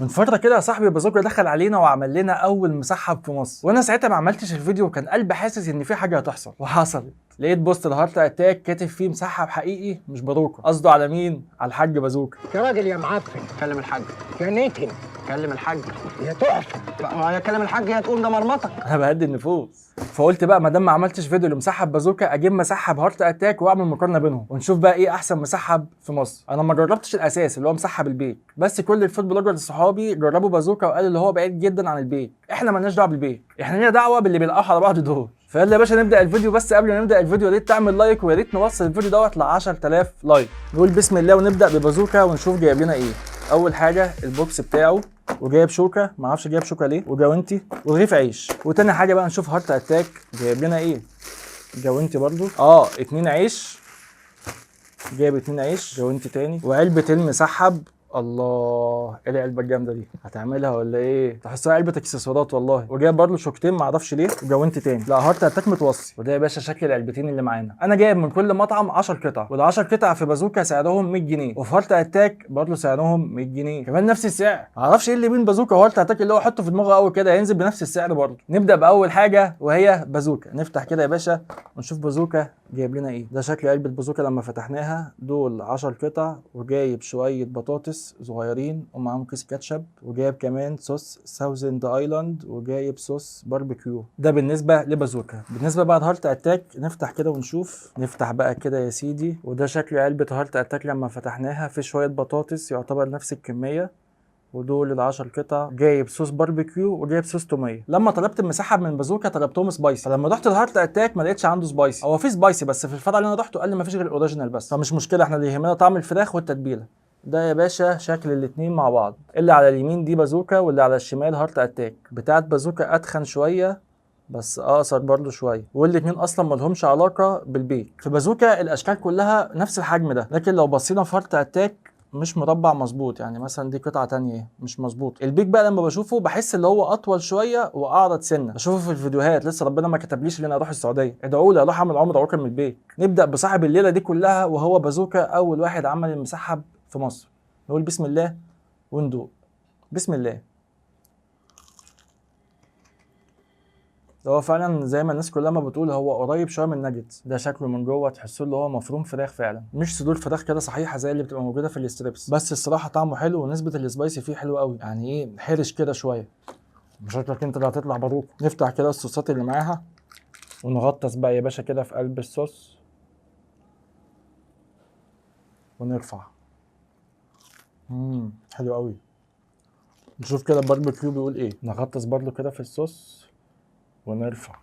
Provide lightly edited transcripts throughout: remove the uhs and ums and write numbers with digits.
من فترة كده يا صاحبي بازوكا دخل علينا وعمل لنا اول مسحب في مصر، وانا ساعتها ما عملتش الفيديو وكان قلبي حاسس ان في حاجة هتحصل، وحصلت. لقيت post ال Heart Attack كاتب فيه مسحب حقيقي مش باروكه. قصده على مين؟ على الحاج بازوكا. يا راجل يا معفن، كلم الحاج. يا نتن، كلم الحاج. يا تحفة. ما كلم الحاج يا تقوم ده مرمطك. انا بهدي النفوس. فقلت بقى ما دام ما عملتش فيديو لمسحب بازوكا اجيب مسحب Heart Attack واعمل مقارنة بينهم ونشوف بقى ايه احسن مسحب في مصر. انا ما جربتش الاساس اللي هو مسحب البيك، بس كل ال food bloggers صحابي جربوا بازوكا وقالوا اللي هو بعيد جدا عن البيك. احنا مالناش دعوه بالبيك، احنا لينا دعوه باللي بيلقحوا على بعض دول. فيلا يا باشا نبدا الفيديو، بس قبل ما نبدا الفيديو يا ريت تعمل like ويا ريت نوصل الفيديو دوت ل 10000 like. نقول بسم الله ونبدا ببازوكا ونشوف جايب لنا ايه. اول حاجة ال box بتاعه، وجايب شوكه، ما اعرفش جايب شوكه ليه، وجوانتي ورغيف عيش. وتاني حاجة بقى نشوف Heart Attack جايب لنا ايه. جوانتي برضو، 2 عيش، جايب 2 عيش، جوانتي تاني، وعلبة المسحب. الله، ايه العلبة الجامدة دي؟ هتعملها ولا ايه؟ تحسها علبة اكسسوارات والله. وجايب برضه شوكتين ما اعرفش ليه، وجوانتي تاني. لا Heart Attack متوصي. وده يا باشا شكل العلبتين اللي معانا. انا جايب من كل مطعم 10 قطع، وال10 قطع في بازوكا سعرهم 100 جنيه، وفي Heart Attack برضه سعرهم 100 جنيه، كمان نفس السعر. ما اعرفش ايه اللي بين بازوكا و Heart Attack اللي هو حطه في دماغه قوي كده، هينزل بنفس السعر برضه. نبدا باول حاجة وهي بازوكا. نفتح كده يا باشا ونشوف بازوكا جايب لنا ايه. ده شكل علبة بازوكا لما فتحناها، دول 10 قطع، وجايب شوية بطاطس صغيرين ومعاهم كيس كاتشب، وجايب كمان صوص Thousand Island، وجايب صوص باربيكيو. ده بالنسبة لبازوكا. بالنسبة بقى ل Heart Attack نفتح كده ونشوف. نفتح بقى كده يا سيدي، وده شكل علبة Heart Attack لما فتحناها، في شوية بطاطس يعتبر نفس الكمية، ودول ال10 قطع. جايب صوص باربيكيو وجايب صوص توميه. لما طلبت المسحب من بازوكا طلبتهم spicy، فلما رحت ال Heart Attack ما لقيتش عنده spicy. هو في spicy بس في الفرع اللي انا رحته قال لي ما فيش غير ال original بس، فمش مشكلة، احنا اللي يهمنا طعم الفراخ والتتبيله. ده يا باشا شكل الاتنين مع بعض، اللي على اليمين دي بازوكا واللي على الشمال Heart Attack. بتاعت بازوكا اتخن شوية بس اقصر برضو شوية، والاتنين اصلا مالهمش علاقة بالبيك. في بازوكا الاشكال كلها نفس الحجم ده، لكن لو بصينا في Heart Attack مش مربع مظبوط، يعني مثلا دي قطعه تانية مش مظبوط. البيك بقى لما بشوفه بحس اللي هو اطول شوية واعرض سنة، بشوفه في الفيديوهات. لسه ربنا ما كتبليش ان انا اروح السعودية، ادعوا لي اروح اعمل عمره واكل من البيك. نبدا بصاحب الليلة دي كلها وهو بازوكا، اول واحد عمل المسحب في مصر. نقول بسم الله وندوق. بسم الله. هو فعلا زي ما الناس كلها ما بتقول هو قريب شوية من ناجتس. ده شكله من جوه تحسه اللي هو مفروم فراخ فعلا، مش صدور فراخ كده صحيحه زي اللي بتبقى موجودة في ال strips. بس الصراحة طعمه حلو ونسبه ال spicy فيه حلوة قوي، يعني ايه حرش كده شوية. شكلك انت اللي هتطلع باروكه. نفتح كده الصوصات اللي معاها ونغطس بقى يا باشا كده في قلب الصوص ونرفع. حلو قوي. نشوف كده الباربيكيو بيقول ايه. نغطس برضو كده في الصوص ونرفع.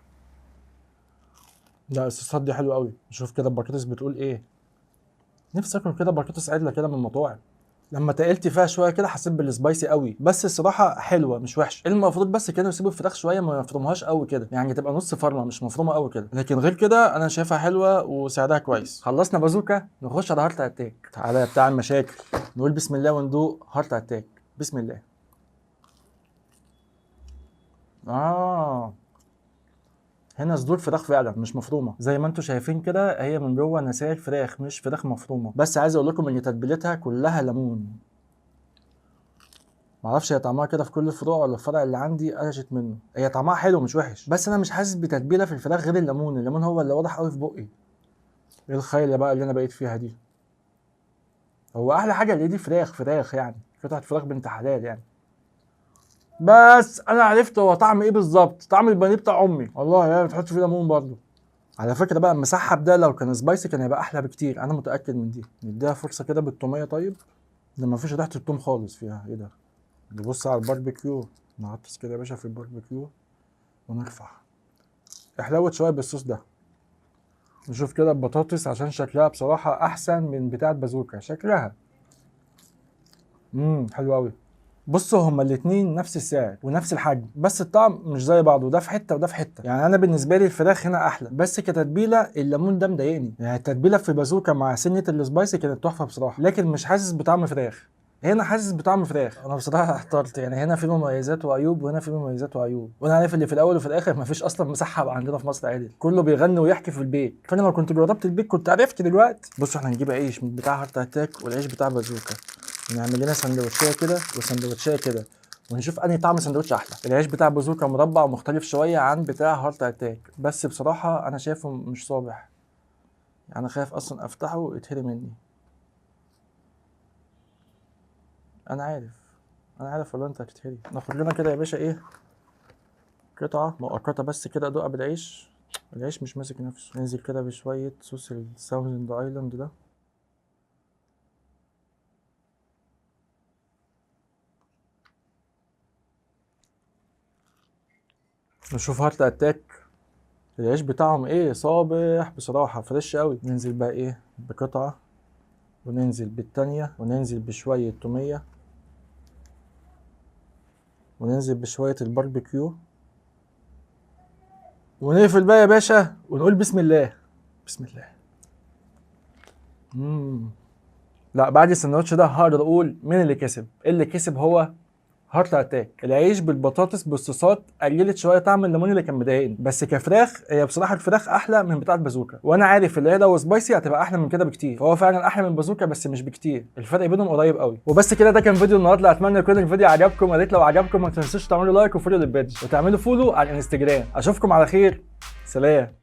لا الصوصات دي حلوة قوي. نشوف كده البطاطس بتقول ايه. نفسي اكل كده بطاطس عدله كده من المطاعم. لما تقلت فيها شوية كده حسيت بال spicy قوي، بس الصراحة حلوة مش وحشة. المفروض بس كده يسيبوا الفراخ شوية ما يفرموهاش قوي كده، يعني تبقى نص فرمه مش مفرومه قوي كده، لكن غير كده انا شايفها حلوة وسعرها كويس. خلصنا بازوكا، نخش على Heart Attack. تعالى يا بتاع المشاكل، نقول بسم الله وندوق Heart Attack. بسم الله. هنا صدور فراخ فعلا مش مفرومه، زي ما انتم شايفين كده هي من جوه نسائل فراخ مش فراخ مفرومه. بس عايز اقول لكم ان تتبيلتها كلها ليمون. معرفش هي طعمها كده في كل الفروع ولا الفرع اللي عندي قلشت منه. هي طعمها حلو مش وحش، بس انا مش حاسس بتتبيله في الفراخ غير الليمون. الليمون هو اللي واضح قوي في بقي. ايه الخيله بقى اللي انا بقيت فيها دي؟ هو احلى حاجة اللي دي فراخ، فراخ يعني قطعه فراخ بنت حلال يعني. بس انا عرفت هو طعم ايه بالظبط، طعم البانيه بتاع امي والله، يا بتحط فيه ليمون برضه. على فكرة بقى المسحب ده لو كان spicy كان هيبقى احلى بكتير، انا متاكد من دي. نديها فرصة كده بالتوميه. طيب ده ما فيش ريحه التوم خالص فيها. ايه ده؟ نبص على الباربيكيو، نغطس كده يا باشا في الباربيكيو ونرفع. احلوت شوية بالصوص ده. نشوف كده البطاطس عشان شكلها بصراحة احسن من بتاعه بازوكا شكلها. حلو قوي. بصوا هما الاتنين نفس السعر ونفس الحجم، بس الطعم مش زي بعضه، ده في حتة وده في حتة. يعني انا بالنسبة لي الفراخ هنا احلى، بس كتتبيله الليمون ده مضايقني. يعني التتبيله في بازوكا مع سنة ال spicy كانت تحفة بصراحة، لكن مش حاسس بطعم فراخ. هنا حاسس بطعم فراخ. انا بصراحة احترت، يعني هنا في مميزات وعيوب وهنا في مميزات وعيوب، وانا عارف اللي في الاول وفي الاخر مفيش اصلا مسحب عندنا في مصر عادل، كله بيغني ويحكي في البيك. فانا لو كنت جربت البيك كنت عرفت دلوقتي. بصوا احنا هنجيب عيش من بتاع Heart Attack والعيش بتاع بازوكا، ونعمل لنا سندوتشيه كده وسندوتشيه كده، ونشوف انهي طعم سندوتش احلى. العيش بتاع بازوكا مربع ومختلف شوية عن بتاع Heart Attack، بس بصراحة انا شايفه مش صابح، انا خايف اصلا افتحه يتهري مني. انا عارف، انا عارف والله انت هتتهري. ناخد لنا كده يا باشا ايه، قطعه مؤقتة بس كده ادوقها بالعيش. العيش مش ماسك نفسه. ننزل كده بشوية صوص ال Thousand Island ده. نشوف Heart Attack العيش بتاعهم ايه، صابح بصراحة، fresh قوي. ننزل بقى ايه بقطعه، وننزل بالتانية، وننزل بشوية توميه، وننزل بشوية الباربيكيو، ونقفل بقى يا باشا ونقول بسم الله. بسم الله. لا بعد السندوتش ده هقدر اقول مين اللي كسب. اللي كسب هو Heart Attack. العيش بالبطاطس بالصوصات قللت شوية طعم الليمون اللي كان مضايقني، بس كفراخ هي بصراحة الفراخ احلى من بتاعه بازوكا، وانا عارف اللي هي لو spicy هتبقى احلى من كده بكتير، فهو فعلا احلى من بازوكا بس مش بكتير، الفرق بينهم قريب قوي. وبس كده، ده كان فيديو النهارده. اتمنى يكون الفيديو عجبكم. يا ريت لو عجبكم ما تنسوش تعملوا like و follow لل page وتعملوا follow على الانستجرام. اشوفكم على خير، سلام.